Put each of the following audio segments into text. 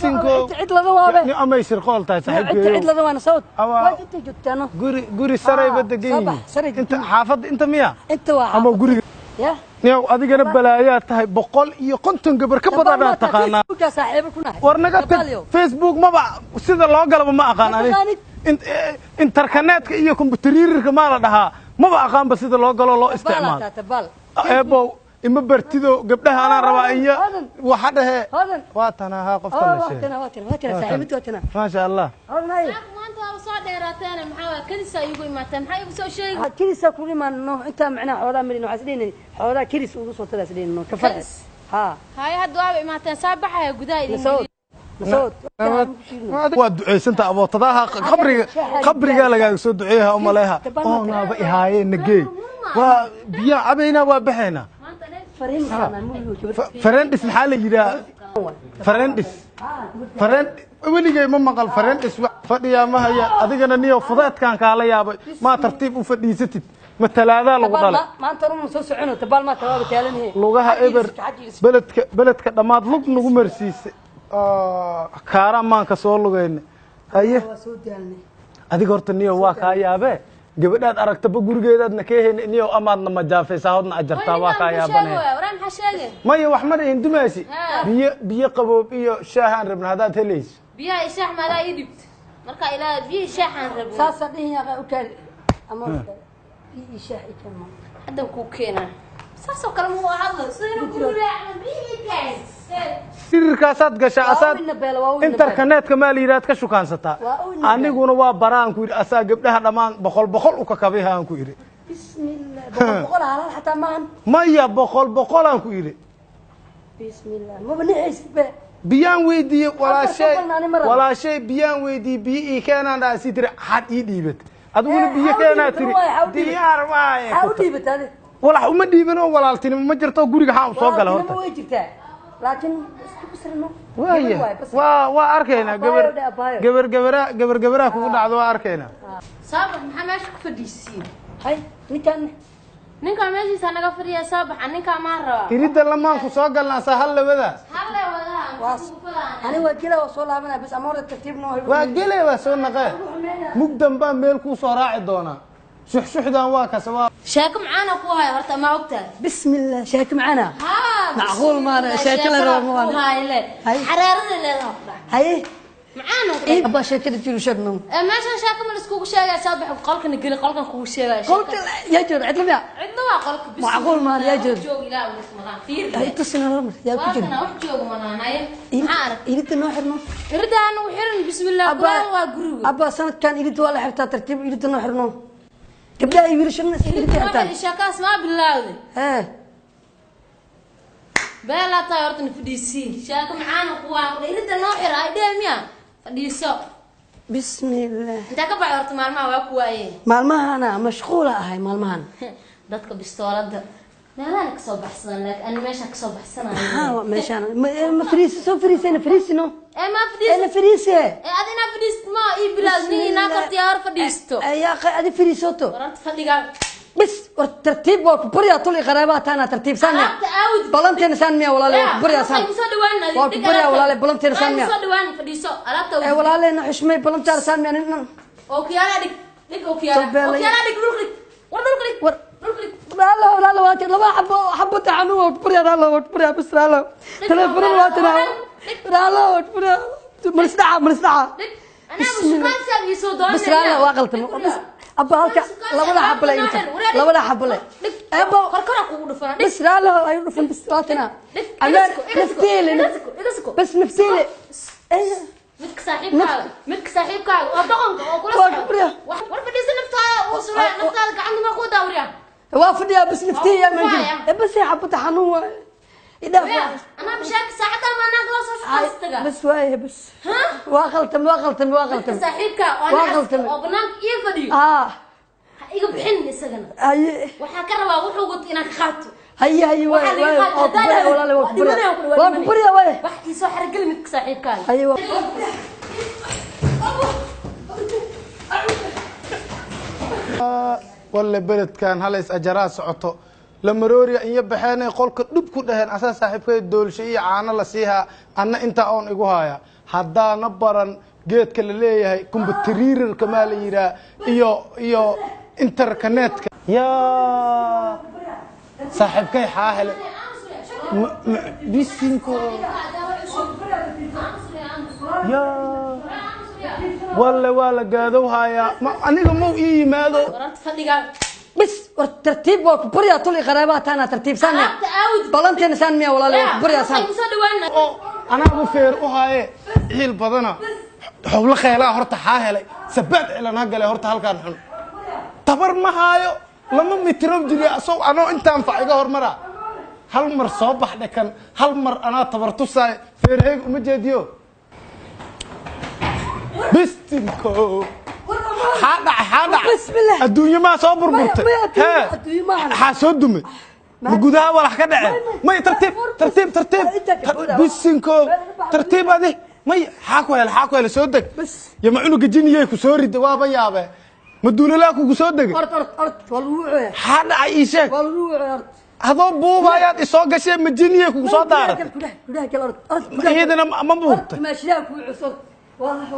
Bisinko. Cid lada waabe. Ni amay shirqool tahay saaxiibkeeyo. Cid lada waana sawd. Waa inta joogtaano. Guri guri saray ba degan yihiin. Inta xaafadda inta miya? Inta waa ama guriga. Ya. Niyow adigana balaayaa tahay 150 gabar ka badan aad taqaanaa. War naga tag Facebook maba sida loo galaba ma aqaan ani. Internetka iyo kombiyuutarka ma la dhahaa maba aqaanba sida loo galo loo isticmaalo. Eebow ima bartido gabdhaha anaa rabaa iyo waxa dhahe waa tanaha qofka la sheegay. Maasha Allah. Maanta waa soo dheeraateen, maxaa waa kadisa igu imaateen, maxaa igu soo sheegay? Kadisa ku imaanno inta macnaa xoolaa marin waxaa isdhihnay xoolaa kadis ugu soo tadaa isdhihnay ka farxis. Ha hay hadda waaba imaateen, saa baxaya gudaha idin. Waa duceysanta abootadaha qabriga qabriga lagaaga soo duceeyaha umaleeha oo naaba ihaayeen nagey waa biyaa cabaynaa waa baxaynaa. Farendis maxaa la yidhaha? Farendis farend weligay ma maqal farendis fadhiyaa ma haya. Adigana niyo fudeedkan kaala yaabay maa tartiib u fadhiisatid ma talaadaa lagu dhalay maanta run soo socono tabaal ma tabaaba taalanyahay lugaha eber beledka beledka dhammaad lug nagu marsiisay kaaraan maanka soo lugayna. Haye adiga horta niyo waa kaa yaabee gabadhaad aragtaba gurigeedaadna ka heyna niyo amaadna majaafaysaa hodna ajartaa waa kaa yaabanaya. Maya wax ma dhihin dumaasi biyo biyo qaboob iyo shaahaan rabna haddaad helayso biyaha shaax maadaa ii dhibto marka ilaa biyo shaaxaan rabna saasa dhihin yaa u kaali ama biyo shaax i keen haddan kuu keenaa saasoo kale ma u hadlo sidayna ku raacan biyo keen sirirkaasaad gashaa asaad internetka maa la yidhaha ka shukaansataa. Aniguna waa baraan ku yidhi asaa gabdhaha dhammaan 100 100 u kakabiha aan ku yidhi. Bismillah 100 100 halaal xataa maahan. Maya 100 100 aan ku yidhi. Bismillah maba nixaysid be. Biyaan weydiiyey walaashay walaashay biyaan weydiiyey biyo ii keenaan dhaa sii tiri xad ii dhiibat adiguna biyo keenaa tiri diyaar waaye. Xaa u dhiibat adi? Walax uma dhiiban oo walaaltinimo ma jirto guriga xaa u soo gala horta. Way jirtaa laakiin isku bisrno. Waaya waa waa arkaynaa gabar gabar gabara gabar gabaraa kugu dhacdo waa arkaynaa. Saabax maxaa meesha ku fadhiisiin? Hay ninkan ninka meeshiisa naga fadhiya saabax ninka maan rabaa iridda lamaanku soo galnaa saa hal labadaas hal labadaas ani waa gela waa soo laabanaa bas ama hore tartiib noo waa gele waa soo naqee mugdan baa meel kuu soo raaci doonaa shuxshuxdan waa kase waa sheeko macaana ku hayo horta ma ogtahay. Bismillah sheeko macaana macquul maana sheeko la rabo maana xaraarada leedahay haye macaana abba sheekada jiro sheegno meeshan sheeko ma iskugu sheegay saabax qolkan geli qolkan kugu sheegay qolka yaa jiro cidla miya cidna waa qolka bis macquul maana yaa jiro joog ilaa uu ismalaan fiir hay tusina lama yaa ku jiro wax joogo maanahay maxaa arag iridda noo xirno iridda aanu xirin bismillah waa guriga abba sanadkan iridda waa la xirtaa tartiib iridda noo xirno gabdhaha iyo wiilashana iridda xirtaan sheekaas ma bilaawday ee beela taa horta fadhiisi sheeko macaan ku waa iridda noo xira ay dheemiya fadhiiso. Bismillah inta ka baxay horta maalmaha waa ku waayeen maalmahana mashquul ahay maalmahan dadka bistoolada meelaha ka soo baxsan laakiin ani meesha ka soo baxsanayo ha meeshaan ma fariisi soo fariisayna fariisino ee ma fadhiis ee fariise ee adina fadhiis ma ii bilaad ni ina karti yar fadhiisto yaa adi fariisoto waranta fadhiga بس ترتيب وكبريا طول قرابات انا ترتيب سامية بلنتين سامية ولا لا كبريا سامية وكبريا ولا لا بلنتين سامية ولا لا حشمي بلنتين سامية اوكيالا ديك ديك اوكيالا اوكيالا ديك دولك ور دولك لا لا لا لا لا حبه حبه تعنو وكبريا لا لا وكبريا بس لا لا تليفون لا لا لا وكبريا مرسدعه مرسدعه انا مش كان بس لا لا واقلت بس أبا هالك لبلا حبلة أنت لبلا حبلة أبا كركرة كوجو دفنا بس لا لا أيوة دفن بس لا أنا نفتيلي بس نفتيلي midka saaxiibkaaga midka saaxiibkaaga oo dhaqanka oo kula socdo war fadhiisa naftaada oo suraa naftaada gacanta ma ku daawriya waa fadhiya bas naftiya ma jiro bas xabada xanuun waay إذا أنا بشاك ساعتها ما ناقل صوص قصدك بس وايه بس ها واغلتم واغلتم واغلتم صاحبك وانا وبنانك إيه فديو iga bixin isagana ay waxa ka rabaa wuxuu wad inaan ka qaato hay hay way walaal waa ku bariya way wax ii soo xargal midka saaxiibkaaga hay walla beledkan halays ajaraa socoto la marooriya in baxeen qolka dhib ku dhaheen asaa saaxiibkay doolshay iyo caano la siihaa anna inta oon igu haya Haddaana baran geedka la leeyahay kombyutariirarka maa la yidhaha iyo internetka. Yaa saaxiibkay xaa hele bisinko yaa walle waa la gaadow hayaa. Aniga mau ii yimaado. Bas war tartiib, waa ku baryaa, tol iyo qaraabaa taana tartiib saan miya? Balanteena saan miya, walaale? Waa ku baryaa saan. Oo anaagu feer u haaye ciil badana xowlo kheelaa horta xaa helay sabaad cilan ha gale horta halkaan xun tabar ma haayo lama mitrow jiri asoo anoo intaan fac iga hormaraa hal mar soo baxdhe kan hal mar anaa tabar tusaayo feerheeg uma jeediyo bistinko xaa dhacay xaa dhacay. Bismillah. Adduunyo maa soo burburtay? Maya, adduunyo- Hee, adduunyo maahan. xaa soo dumay ma gudaha walax ka dhaceen? May, tartiib tartiib tartiib. Inta ka booda. Bisinko tartiib adi. May, xaa ku hel, xaa ku hel, soo deg. Bas. Ya ma cunuga jiniyey ku soo rida? Waaba yaabe, ma duulalaa kugu soo degay? Ort ort ort, waa lagu wuxuya. Xaa dhacay, ii sheeg. Waa lagu wuxuya, ort. Adoo buubayaad isoo gashee, ma jiniyey kugu soo daaratay? Gudaha, gudaha gal, ort ort. Iyadana ma buubtay? Maashidaa ku cusub.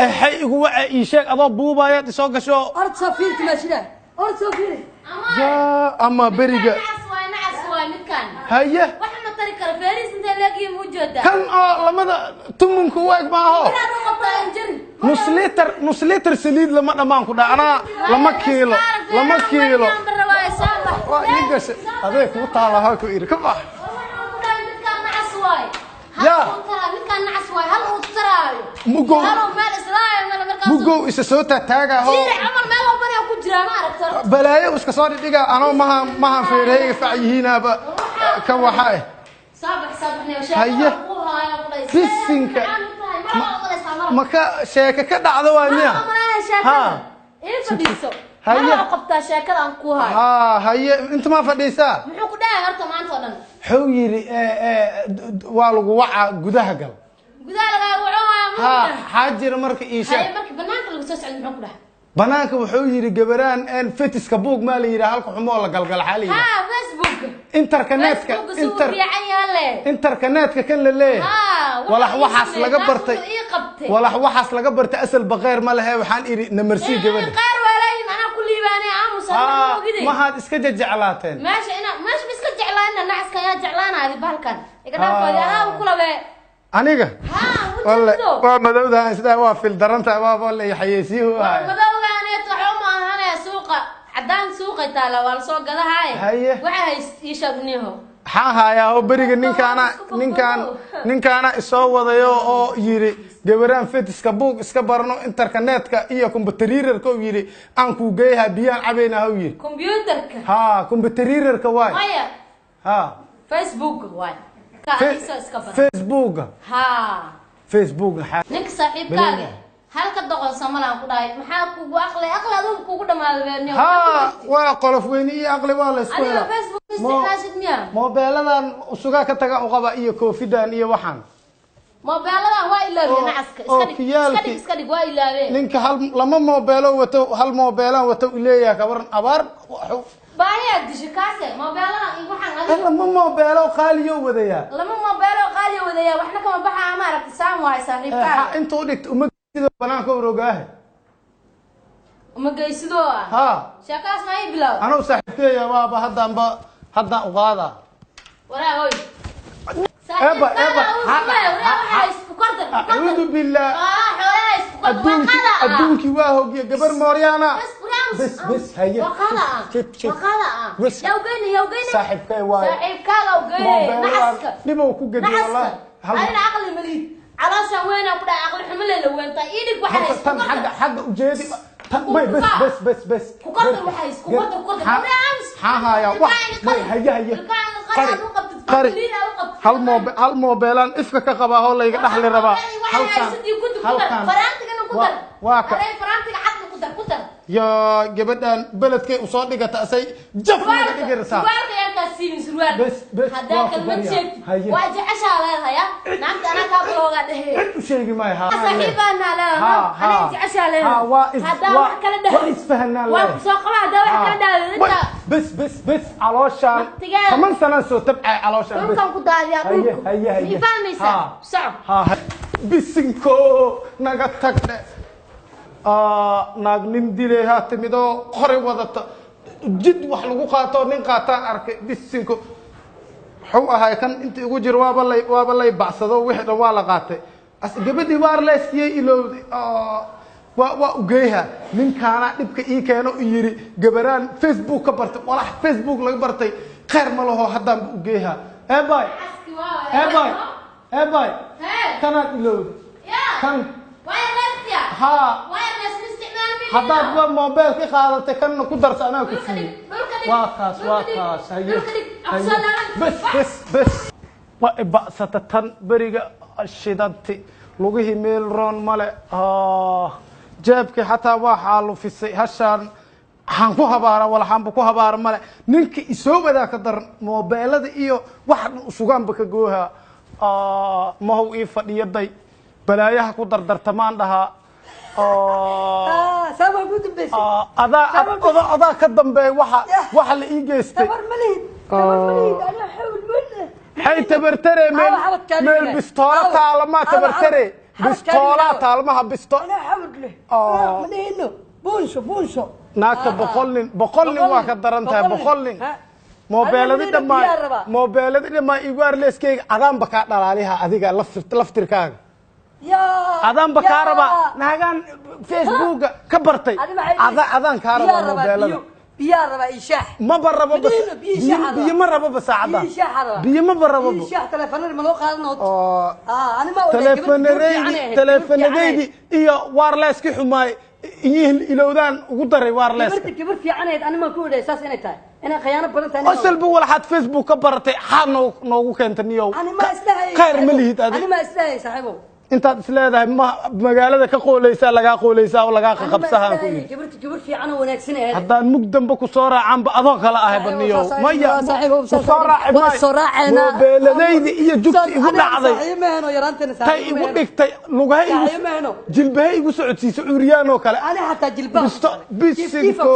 Exay igu wace, ii sheeg, adoo buubayaad isoo gasho. Ort, soo fiiri maashidaa, ort soo fiiri. Yaa ama beriga. Nacas waay, nacas waay midkan. Haye. Wax ma tari karo, feeriis intee leegyihiin muu jeedaa? Kan oo lamada tumunka u eg maaho? Inaad u qabtaa injiri. Nus litir, nus litir saliid lama dhammaan ku dha anaa lama kiilo, lama kiilo waa ii gashay. Adee kuu taala ha ku iri ka bax. Yaa. Midkaan nacas waay, hal uu taraayo. Mugow. Hal uu meel islaayo meel markaas. Mugow isa soo taataagaaho. Jiiri camal meel walbana ku jiraa, ma aragto. Balaayo iska soo dhidhiga anoo maha mahan feerheyga fac yihiinaaba kan waxa eh. Saabax saabaxnay. Haye. Bisinka. Ma ka sheeke ka dhacdo waay miya? Ha. Ii fadhiiso. Haye. Mana qabtaa sheekada aan ku hayo. Haa, haye, inta maa fadhiisaa? Muxuu ku dhahay horta maanta oo dhan? Wuxuu yidhi waa lagu wacaa, gudaha gal. Gudaha lagaa waco haya. Ha xaa jira marka, ii Haye sheeg. Markii banaanka lagu soo socday muxuu ku dhahay? Banaanka wuxuu yidhi gabaraan en fetiska buug maa la yidhi halka xumoo la galgalxaa la yidhi. Ha, Facebook. Internetka. Facebook suu Inter fiican yaale. Internetka kan la leeyahay. Ha, walax waxa waxaas ii laga sameeyey, bartay. taas wuxuu ii qabtay. Walax waxaas laga bartay asal baqeer ma lehe, waxaan idhi namarsii gabadha. Qaar waa leeyihiin, anaa ku liibaanay, aamus. Haa, ogide. Maxaad iska jejeclaateen? Meesha ina meesha ma iska jeclaana, nacaska ayaa jeclaanaadi bahalkan iga dhaafaadi ahaa u kulabe. Aniga Ha. walle Ujeedo. waa madowdahan isdhaa waa fil darantahay, waaba la xayeysiihu haya. Madowgaaneet waxa uma ahane, suuqa cadaan suuqay taala, waa lasoo gadahaye. Haye. Waxa hays ii sheegniho. Maxaa hayaa oo beriga ninkaana ninkaan ninkaana isoo wadayo oo yidhi gabaraan fetiska buug iska barno, internetka iyo kombyutariirarka uu yidhi aan kuu geeyaha, biyaan cabayna uu yidhi. Computerka. Ha, kombyutariirarka waay. Maya. Ha. Facebook waay ka adiisoo iska bara. Facebooka. Ha. Facebook. Ninka saaxiibkaaga halka doqon samalaan ku dhahay, maxaa kugu aqli aqli adugu kugu dhamaada beeniyo? Ha, waa qolof weyne iyo aqli waa la isku Adiga helaa. Facebook isticmaashid miya? Moobeeladan usugaa ka taga u qaba iyo koofidan iyo waxaan. Moobeeladan waa ilaabeen. Nacaska iska oo dhig iska dhig iska dhig, waa ilaabeen. Ninka hal lama moobeelo wato, hal moobeelaan wato u leeyahay, kabaran abaar Baahiyaa disho kaase moobeeladan iyo waxaan adiga. Lama moobeelo qaaliyo wadayaa. Lama moobeelo qaaliya wadaya, waxna kama baxaa, ma aragti saan waay saaxiibkaaga. Inta u dhigta uma sidoo banaanka urogaahe. Uma geysidoo ah. Ha. Sheekadaas ma ii bilow. Anuu saaxiibkeeya waaba haddaanba haddaan u qaadaa. Waraa hoy. Eeba, eeba, acuudu billaah. Adduunkii adduunkii waa hogiye gabar mooryaana. Bes bes, haye. Jib, jib. Bes. Saaxiibkay waaye. Saaxiibkaaga u geynay. Moobeeladan Nacaska. dhibow ku gediye Nacaska. wallaahi. Adina aqli malid, calooshaan weynaa ku dhahay, aqli xumo leela weyntaa, ii dhig waxa Horta tan xagga xagga ujeedi tan may bes bes bes bes. Ku kordar waxa is, ku kordar, ku kordar. Ha haya wax may, haye haye, qari qari. Hal moobe hal moobeelaan ifka ka qabaa oo layga dhaxli rabaa halkan halkan. Faraantigana ku dar. Waa ka Aday faraantiga cadka ku dar, ku dar. Yaa gabadhan beledkay u soo dhigata asay jaf naga dhigirsaa. Surwaalka yaan kaa siibin surwaal. Bes, bes, Haddaa waa ku kalmad baryaa. sheegtid. Haye. Waa jeceshaa leedahay, ya? Naagta anaa kaa baloogaa dhehe. Cid u sheegi maayo ha. Saaxiibaan naa leedahay. Anaa jeceshaa Ha, leedahay. waa is Haddaa waa wax kala dhahdid. waa isfahanaa Waa leedahay. ku soo qabaa haddaa wax kala dhahdid. Inta Bes bes bes calooshaan Waqtigeeda. 10 sanaan soo tabcay calooshaan bes. Dhulkan ku daadiyaa Haye, dhulku. haye, haye. Ma i fahmaysaa? Ha. Soco. Ha, ha. Bisinko naga tagdhe. Naag nin dilay ha timid oo qori wadata, jid wax lagu qaato nin qaataan arkay. Bisinko wuxuu ahay kan inta igu jiro waaba lay bacsado, wixii dhan waa la qaatay. As gabadhii wirelesskiyay ilowday. Waa ugeeyha ninkaana dhibka ii keeno u yiri gabaraan Facebook ka bartay, walax Facebook laga bartay khayr ma laho, haddaanba ugeeyha. Eebay, Aski waa. eebay, eebay. Hee. Kanaad ilowday. Yaa. Kan. Wireless ya. Haa. Wireless ma isticmaali mayno. Haddaad ba mobile ka qaadatay, kanna ku darsa anaa ku Dhulka siiyey. dhig, dhulka dhig, Waa kaas, waa dhulka dhig, kaas. Haye, dhulka dhig. haye. Aku soo laaban. Bes bes bes, waa iba'sata tan beriga shidanti lugihii meel roon male. Jeebkii xataa waa xaalufisay hashaan. Waxaan ku habaara walaxaanba ku habaara male. Ninka isoo wadaa ka daran, moobeelada iyo waxa dhan usugaanba ka gooha. Mahow ii fadhiyaday balaayaha ku dardartamaan dhahaa. Saa waa ugu dambeysay. Adaa adaa ka dambeeya waxa waxa la ii geystay. Tabar ma lihid, tabar ma lihid, anaa xawl weyn. Maxay tabartare? Meel Aawa, xabadkaadi meel leh. bistoola Aawa, taalama aawa, tabartare. xabadkaadi Bistoola leh. taalmaha bisto. Anaa xawl leh. Ma lihino buunsho buunsho. Naagta 100 nin, 100 nin waa ka daran tahay, 100 nin. Moobeeladi Aniga dhammaa biyaa rabaa. Moobeeladi dhammaa iyo wirelesskeyga adaanba kaa dhalaaliha adiga laftirkaaga. Yaa. Adaanba kaa rabaa naagaan Facebooka ka bartay. Adi maxay Adaan kaa biyaa rabaa rabaa moobeelada. Biyo, biyaa rabaa iyo shaax. Maba rabo bas. Madiino, biyo shaax rabaa. Biyo ma rabo ba saacada. Biyo shaax rabaa. Biyo maba rabo. Biyo shaax, taleefanada ma loo qaadan oo. Oo. Ani ma oday, Taleefanadaydi, taleefanadaydi iyo wirelesski xumaay iyo ilowdaan ugu daray wirelesska. Gabarta gabar fiican ahayd, ani ma ku oday saas inay tahay, inay khiyaano badan tahay. Asalba walaxaad Facebook ka baratay xaad noogu keenta niyow. Ani ma isdhahay. Khayr ma lihid adi. Ani ma isdhahay, saaxiibow. Intaad isleedahay ma magaalada ka qooleysaa, lagaa qooleysaa oo lagaa Ani ma qaqabsahaan ku isdhahay yidhi. Gabarta gabar fiican oo wanaagsan ahayd. Haddaan mug dambe ku soo raacaanba adoo kale ahay baniyow maya ku soo raaci waa maayo. soo raaceena. Moobeeladaydi iyo jugta igu dhacday saaxiib maheno yaraanteena tay saaxiib igu dhigtay lugaha igu Saaxiib maheno. jilbaha igu socodsiisa curyaan oo kale. Ani xataa jilbaha Bisto bisinko.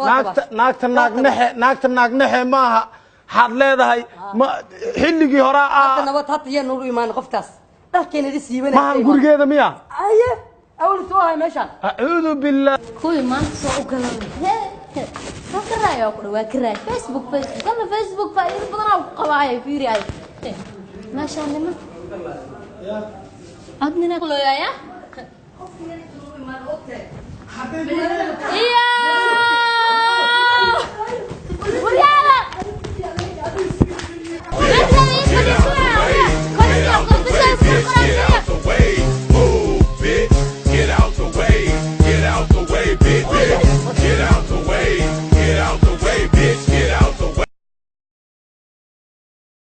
Naagta, naagta naagnexe, naagta naagnexe maaha waxaad leedahay ma xilligii horaa hadda ah. Nabad hadda yaa noogu imaan qoftaas dharkeena idi siibanay. Maahan gurigeeda miya? Aye, awal soo ahay meeshaan. Acuudu billah. Kuwii maanta soo u galan. Waa ka raaya, waa ku dhawaa ka raaya. Facebook, Facebook, alla Facebook faa'iido badan aa ku qabaaya, fiiri ay. Meeshaan niman. Cod nina looyaya? Iyo! Waryaa!